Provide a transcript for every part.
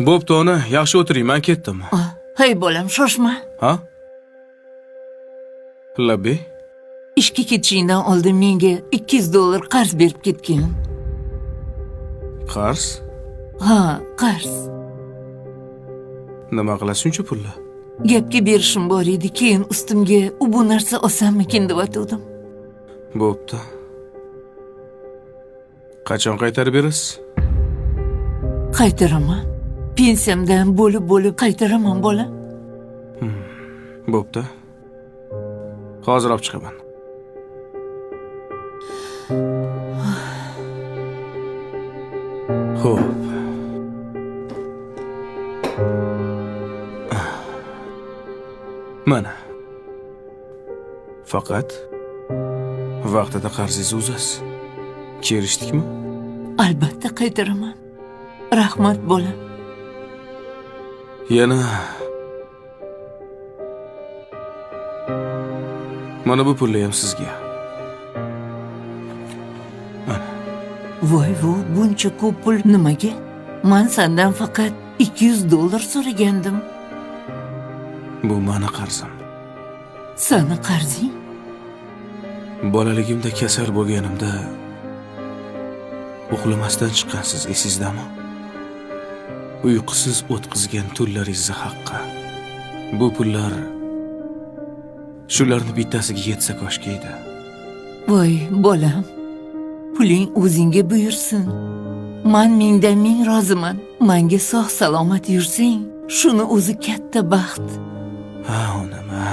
Bo'pti ona, yaxshi o'tiring, men ketdim. Hey bolam, shoshma. Ha? Labbay. Ishga ketishingdan oldin menga $200 qarz berib ketgin. Qarz? Ha, qarz. Nima qilasiz shuncha pulni? Gapga berishim bor edi, keyin ustimga u bu narsa olsammikin deb atuvdim. Bo'pti. Qachon qaytarib berasiz? Qaytaraman. Pensiyamdan bo'lib-bo'lib qaytaraman, bola. Bo'pti. Hozir olib chiqaman. Xo'p. Mana. Faqat vaqtida qarzingizni uzasiz. Kelishdikmi? Albatta qaytaraman. Rahmat, bola. Yana mana bu pulni ham sizga. Mana. Voy vo, buncha ko'p pul nimaga? Men sendan faqat $200 so'ragandim. Bu meni qarzim. Sani qarzing? Bolaligimda kasal bo'lganimda uxlamasdan chiqqansiz, esingizdami? Uyqusiz o'tkazgan tunlaringizni haqqi. Bu pullar shularni bittasiga yetsa koshki edi. Voy, bolam. Puling o'zingga buyursin. Men mingdan ming roziman. Menga sog' salomat yursang, shuni o'zi katta baxt. Ha, onam, ha.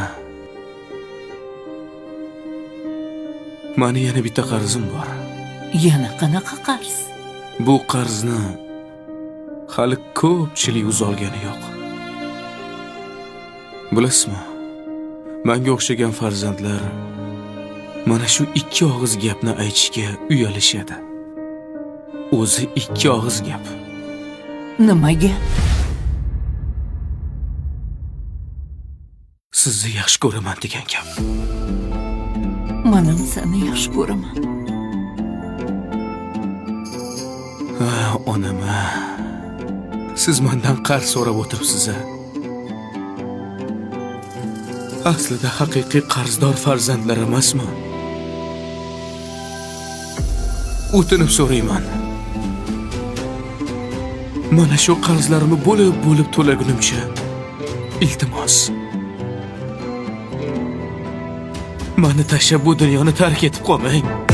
Mani yana bitta qarzim bor. Yana qanaqa qarz? Bu qarzni hali ko'pchilik uzolgani yo'q. Bilasizmi? Menga o'xshagan farzandlar mana shu ikki og'iz gapni aytishga uyalishadi. O'zi ikki og'iz gap. Nimaga? Sizni yaxshi ko'raman degan gap. Men ham seni yaxshi ko'raman. Ha, onam, ha. Siz mendan qarz so'rab o'tiribsiz. Aslida haqiqiy qarzdor farzandlar emasmi? O'tinib so'rayman. Mana shu qarzlarimni bo'lib-bo'lib to'lagunimcha, iltimos. Meni tashlab bu dunyoni tark etib qolmang.